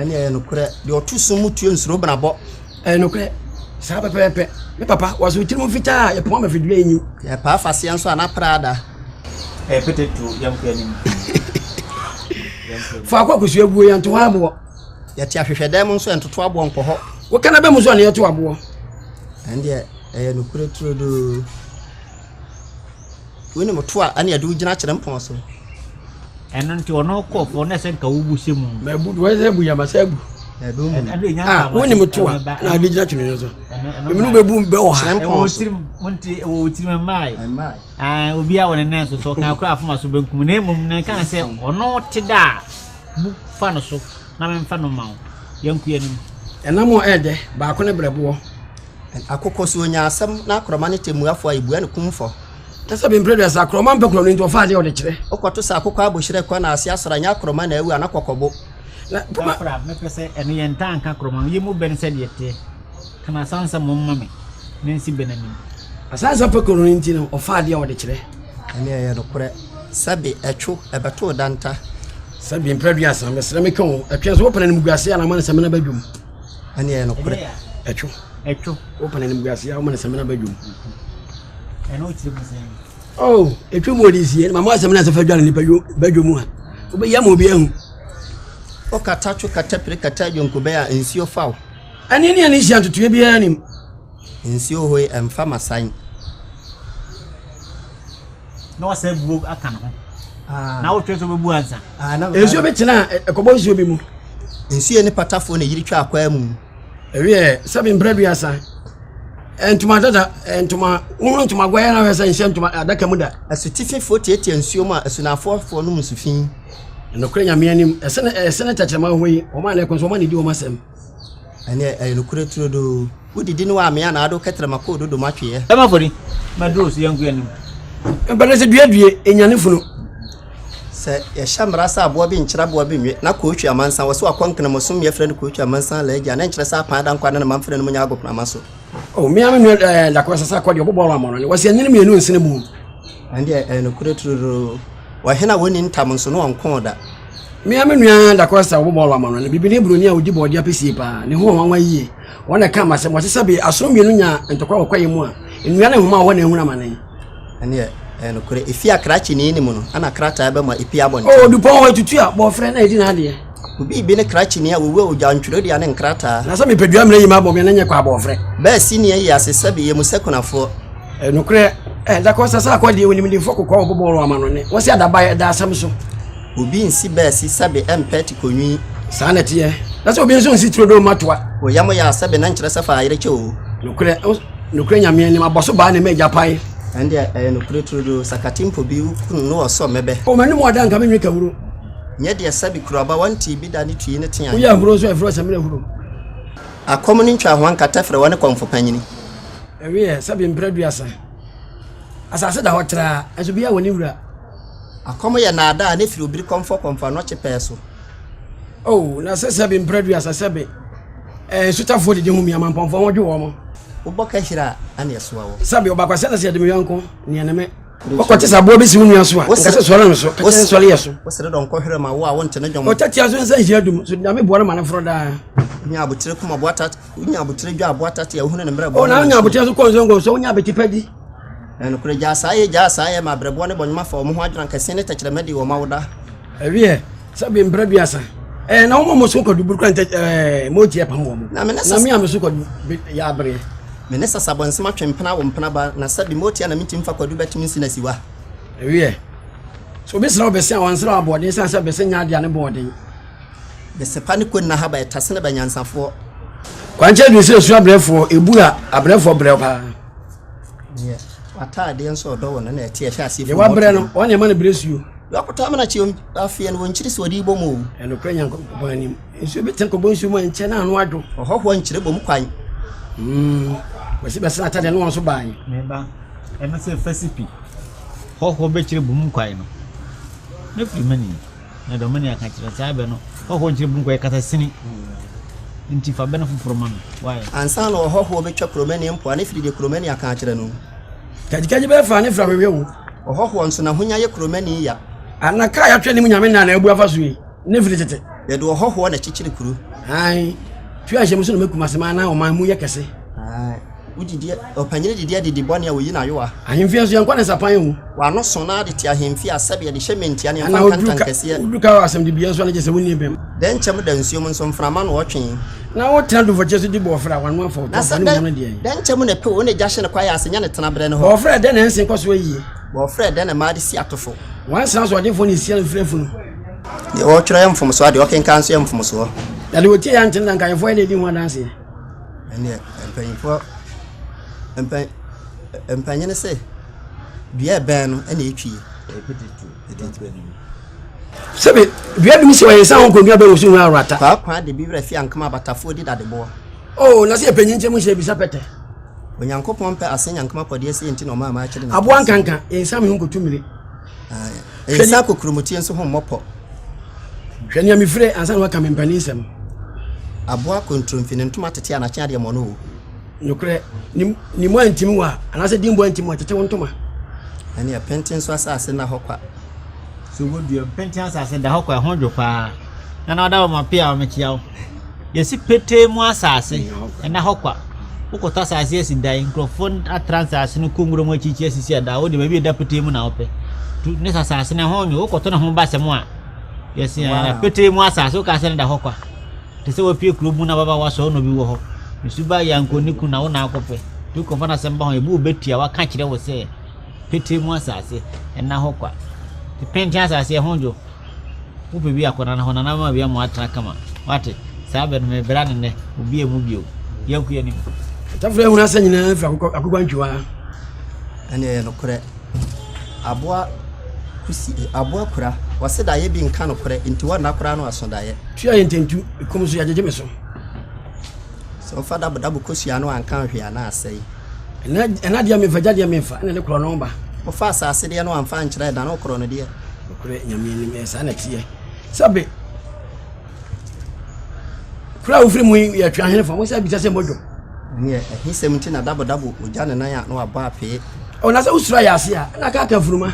Ɛne ɛyɛ nokorɛ, deɛ ɔto sum mu tuo nsuro benabɔ. Ɛyɛ nokorɛ, saa pɛpɛɛpɛ. Me papa, wɔso wo tirim fitaa a, yɛpoma ma fidua enyiw. Yɛpaa faseɛ nso a, na prada. Ɛyɛ pete to yɛnkɔ anim. Faako a kosua guo, yɛnto hɔ aboɔ. Yɛte ahwehwɛdan mu nso, yɛntoto aboɔ nkɔ hɔ. Woka n'aba mu nso a, na yɛto aboɔ. Ɛndeɛ, ɛyɛ nokorɛ turodoo. Wonim to a, ɛne yɛde wo gyina kyerɛmpɔn so. Ɛno nti ɔno kɔ fɔ na ɛsɛ nka wobu hyɛ mu. Mabu wɔn sɛ bu yama sɛ abu. Ah, wonim to a na ade gyina twene no so. Eminu bɛbu bɛ wɔ ha. Ɛwɔ tirim nti ɛwɔ tirim mmae. Ah, obi a wɔne nan so so ɔka kora afoma so benkum na mmom na nka sɛ ɔno te da a bu fa no so na memfa no ma wo. Yɛnko anim. Ɛnam a ɛyɛ dɛ baako ne brɛboɔ. Akokɔ so onya asɛm na akorɔma ne tɛmmuafoɔ a ebua no kumfɔ. Na sɛ mprɛ duasa, akorɔma mpɛ korɔ no nti ɔfa adeɛ ɔde kyerɛ. Wokɔto sɛ akokɔ abohyerɛ kɔ na ase asɔre a, nyɛ akorɔma na awu a, na kɔkɔbo. Na poma. Kafra, mepɛ sɛ ɛno yɛntaa nka akorɔma no, yɛmmu bɛ no sɛdeɛ ɛteɛ. Ka no asansa mmom ma me, na ɛnsi bɛ no anim. Asansa pɛ korɔ no nti no, ɔfa adeɛ ɔde kyerɛ. Ɛne ɛyɛ nokorɛ, sɛbe ɛtwo, ɛbɛtoo danta. Sɛbe mprɛ duasa, mesrɛ meka o, ɛtwe nso wopɛ no animguaseɛ a na ama no samina badwam. Ɛne ɛyɛ nokorɛ. Ɛtwo. Ɛtwo. Wopɛ no animguaseɛ a woma no samina badwam. Ɛno wokyerɛ mu sɛn? Oh, ɛtwa mu ɔde sie ma mo asɛm no asɛ fa dware nipa badwa mu a wobɛyi ama obi ahu. Wokata two kata pire kata adwonkobɛn a nsuo fa wo. Ɛne ne ɛne hyia ntotoeɛ biara nim. Nsuo hoi ɛmfa masan. Na wasɛ buo aka ne ho. Ah. Na wotwe sɛ wobɛbu ansa. Ah, nsuo bi tena ɛkɔbɔ nsuo bi mu. Nsuo ne patafoɔ na yiri twa akwaa mu. Ɛwiɛ sɛbi mprɛ duasa. Ntoma dada ntoma wohunu ntoma guayɛ na hwɛ sɛ nhyɛ ntoma adaka mu da. Asutififoɔ tiatia nsuo mu a asunafoɔfoɔ nom nsu fi. Nokorɛ Nyame anim ɛsene ɛsene tɛkyerɛma hɔ yi wɔn a na ɛkɔ nso wɔn a na ɛdi wɔn asɛm. Ɛneɛ ɛyɛ nokorɛ turodoo. Wodidi ne woamee anaa ade wo kɛtrɛma kɔɔ dodom atweɛ. Bɛma fori ma duro so yɛnkɔ anim. Mpɛn sɛ dua due enya ne funu. Sɛ yɛhyɛ mmara sɛ aboa bi nkyere aboa bi nwe na kootwi amansan wɔ so akɔ nkenamosom yɛfrɛ no kootwi amansan alaaji a na ɛnkyerɛ sɛ apan adankwa ne ne manfrɛ no mu nyɛ agoprama so. Oh, me ara me nua ɛɛ Dakoa Sasa kɔ deɛ ɔbɔbɔ wɔn amɔnɔne. Wɔsi ɛnyini mmienu nsene mu. Ɛndeɛ ɛyɛ nokorɛ tururuu. Ɔhene a wɔnni ntam nso no ɔnkoo da. Me ara me nua Dakoa Sasa ɔbɔbɔ wɔn amɔnɔne. Bibini buroni a ɔdi bɔɔdeɛ apɛsie paa. Ne ho wɔ nwanwa yie. Wɔn na ɛka m'asɛm. Wɔse sɛbe asono mmienu nya ntɔkwa wɔ kwaeɛ mu a, nnua ne nhoma wɔ hɔ na ehunu amane. Ɛnneɛ, ɛyɛ nokorɛ. Efie a krakyeni nni mu no, ɛna krataa ba mu a epue abɔnten. O dupɔn hɔ etutu a, bɔɔfrɛ na edi n'adeɛ. Obi bi ne krakyeni a owu a ogyaw ntwerɛdua ne nkrataa. Na sɛ mepɛ dua mmerɛ yi m'abɔ me a, na nyɛ kwa abɔɔfrɛ. Bɛɛ senior yi ase sɛbe yɛ mu sɛ kunafoɔ. Ɛyɛ nokorɛ. Ɛ, da koro sɛ sɛ akɔ deɛ onimdefoɔ kokoa wɔ bɔbɔ wɔ amanɔne. Wɔse adaban ɛda asɛm so. Obi nsi bɛɛsi sɛbe ɛmpɛ tikonwi. Saa na ɛteɛ. Na sɛ obi nso nsi turodoo mma toa. Wo yam yɛ a sɛbe na nkyerɛ sɛ fa ayere kyɛ o. Nokorɛ, nokorɛ Nyame anim, abɔso baa na ɛma agya pae. Ɛndeɛ ɛyɛ nokorɛ turodoo, sakate mpo bi wo kunu no ɔsɔ mmɛbɛ. O m'anom ɔda nka menwe kawuro. Nyɛ deɛ sɛbe kuruaba wantee bi da ne tui ne tean. Woyɛ ahuro nso a ɛfrɛ wo samina huro. Akɔm ne ntwahoa nkatɛ frɛ wɔne kɔmfo panyini. Ɛweɛ, sɛbe mprɛ aduasa. Asase da hɔ traa, nso biara wɔ ne wura. Akɔm yɛ nnaadaa na ɛfiri obiri kɔmfɔ kɔmfɔ anɔkye pɛɛ so. Oh, na sɛ sɛbe mprɛ aduasa sɛbe eh, nsutafoɔ didi ho mi amampɔnfoɔ ho dwo wɔn. Wobɔ kahiri a, ɛne ɛsoa wo. Sɛbe ɔbakwasɛ na sɛ yɛde me yɔnko, neɛ ne me. Wokɔte sɛ aboa bi si wo nua so a, nka sɛ sɔre no so, ka kyerɛ sɛ sɔre yɛ so. Wosere dɔnkɔ hwerɛ ma wo a wonte ne dwom. Ɔtatia so nsa nhyia dum, so Nyame boa no ma no foro daa. Wonya abotire kum aboa tate, wonya abotire dwa aboa tate a wohunu ne mmerɛ bɔ. Na wonya abotire so kɔ nsongo so, wonya abeti pa di. Na nokorɛ gyaa saa yɛ gyaa saa yɛ ma abrɛboɔ ne bɔnwoma fa wɔn ho adwene kɛse ne tɛkyerɛma di wɔn awoda. Ɛwiɛ, sɛbe mprɛ duasa. Ɛɛ na wɔn a wɔso kwadu buru kura ntɛ ɛɛ moti ɛpam wɔn. Na me ne na me a meso kwadu yɛ abereɛ. Me ne sasabɔnsɛm atwe mpena wo mpena ba na sɛbe moti a na mentumi mfa kwadu bɛtem nsi n'asiwa. Ɛwiɛ, sɛ obi srɛ wo bese a ɔnsrɛ wo aboɔden sane sɛ bese nyɛ adeɛ a ne bo ɔden. Bese pa ne konna haba ɛtase ne ba nyansafoɔ. Kwankyɛn duru sɛ esu abrɛfoɔ ebu a abrɛfoɔ brɛ paa. Deɛ w'ataadeɛ nso ɔdɔ wɔ no na ɛte ɛhyɛ aseɛ firi wabrɛ no wɔn nneɛma no brɛ suo. Dɔkota amena kyi afeɛ no wɔnkyiri sɛ ɔde bɔ mu o. Ɛnokorɛ Nyankopɔn anim nsuo bi tene kɔbɔ nsuo mu a nkyɛ na ano adwo. Ɔhɔhoɔ nkyerɛ bɔ mu kwan. Mm, wɔsi bɛsena atadeɛ ne wɔn nso bae. Meba, ɛno sɛ fasipi. Hɔhoɔ bɛkyerɛ bɔ mu kwan no. Ne firi mani. Na deɛ ɔmani aka kyerɛ saa bɛ no, hɔhoɔ nkyerɛ bɔ mu kwan kasa sini. Nti fa bɛ no foforɔ ma me. Why? Ansa na ɔhɔhoɔ bɛtwa kuromani mpoa ne firi deɛ kuromani aka akyerɛ no. Kagyikagyi bɛyɛ fa ne fira hwehwɛ wo. Ɔhɔhoɔ nso n'ahonya yɛ kuromani ya. Ana kaa yɛatwerɛ ne mu nyame nna na abu afa so yi ne firi tete. Yɛde ɔhɔhoɔ na ɛkyekyere kuro. Ae, tua nhyɛ mu so na mɛkum asɛm a na ɔman mu yɛ kɛse. Ae, wodidi ɔpanyini didi adidi bɔne a oyi n'ayowa. Ahemfie nso yɛnkɔ ne nsapan o. W'ano so na ade te ahemfie a sɛbe yɛde hyɛ mmentia ne yɛmfa nka ntankɛseɛ. Woduru ka wɔ asɛmdibea nso a na kyerɛ sɛ wonni bem. Dɛnkyɛm da nsuo mu nso mframa na ɔtwe. Na wotena dufɔkyɛ so di bɔɔfrɛ a w'ano afa wo Na sɛ tɔmfa ne mu no deɛ. Dɛnkyɛm na ɛpɛ o na egya hye no kwaeɛ ase nyɛ ne tenaberɛ no hɔ. Bɔɔfrɛ dɛn na ɛnsen kɔ so ayie. Bɔɔfrɛ dɛn na mmaa de si atofo. Wansena asoɔdenfoɔ na esia no mfiri afunu. Deɛ ɔretwerɛ yɛ mfomsoɔ a deɛ ɔkenkan nso yɛ mfomsoɔ. Na deɛ ɔtie yɛ ankyene na nkaeɛfoɔ yɛ na ɛdi ho adanseɛ. Ɛnneɛ mpanyinfoɔ mpa mpanyini se dua ɛbɛn no ɛna ɛtwie. Sɛbi dua dum si ɔyɛ nsa ho nkonnwa bɛn wosu ho awurata. Kwaakwa de bi werɛ fi ankama abatafoɔ di dadeboɔ. Oh, na sɛ yɛ panyin nkyɛn mu hyɛ bisa pɛtɛ. Onyankopɔn pɛ asen nyankoma pɔdeɛ sɛ nti na ɔma ama akyere na. Aboa nkanka nsa me ho nkotu mmire. Nsa kokurumutie nso ho mmɔ pɔ. Hwɛ nea mefire ansa na waka me mpanin nsɛm. Aboa kontromfi ne ntoma tete a n'akye adeɛ mmɔ no o. Nokorɛ, ne mu antim wɔ a, anaasɛ dimbo antim wɔ a, tete wo ntoma. Ɛneɛ penten nso asase nna hɔ kwa. So wodua mpenten asase da hɔ kwa, ɛho dwo paa. Nana ɔda wɔ ma pia a mekyia wo. Yɛsi petee mu asase ɛna hɔ kwa. Wokɔtɔ asase asi dan, nkurɔfoɔ atra nsase no kɔ nwura mu akyikyi asisi adan, wode baabi ɛda petee mu na wopɛ. Tu ne sɛ asase no ɛho nwo, wokɔtɔ ne ho ba sɛm a, yɛsi ɛna petee mu asase, woka sɛ no da hɔ kwa. Te sɛ wapue kuro mu na baba wasɔre na obi wɔ hɔ. Nsu ba yɛ ankɔ ne kun na wo na akɔpɛ. Tu kɔfa no asɛm ba ho, ebi wo bɛtua, waka kyerɛ wo sɛ petee mu asase ɛna hɔ kwa. Penten asase ɛho dwo. Wopɛ bi a, kɔ nana hɔ, nana bɛma bi ama woatena kama. Woate? Saa bɛ no, mebra no nnɛ, obi ammu bio. Yɛnkɔ yɛn anim. Ataforo ahunu asa nyinaa firi akokɔ akokɔantwiwa. Ɛne ɛyɛ nokorɛ. Aboa kusi aboa kura. Wɔse daeɛ bi nka nokorɛ nti wɔnna koraa no aso daeɛ. Tua yɛ ntentu, ekum nso yɛagyegye me so. Sɛ wofa dabo dabo kosua no anka nhwee a na asɛe. Ɛna ɛna deɛ memfa gya deɛ memfa ɛna ne korɔ no ba. Wofa asase deɛ no amfa ankyerɛ ɛdane wo korɔ no deɛ. Nokorɛ Nyame anim ɛyɛ saa na ɛteɛ. Sɛbe kuro a wofiri mu yi yɛ Tweahene fa, wɔn sɛ bisa sɛ mmɔdwom. Ɛneɛ ahisɛm nti na dabo dabo ogya ne nan a na wabɔ apee. Ɔ na sɛ wosuro ayɛ ase a ɛna aka aka funuma.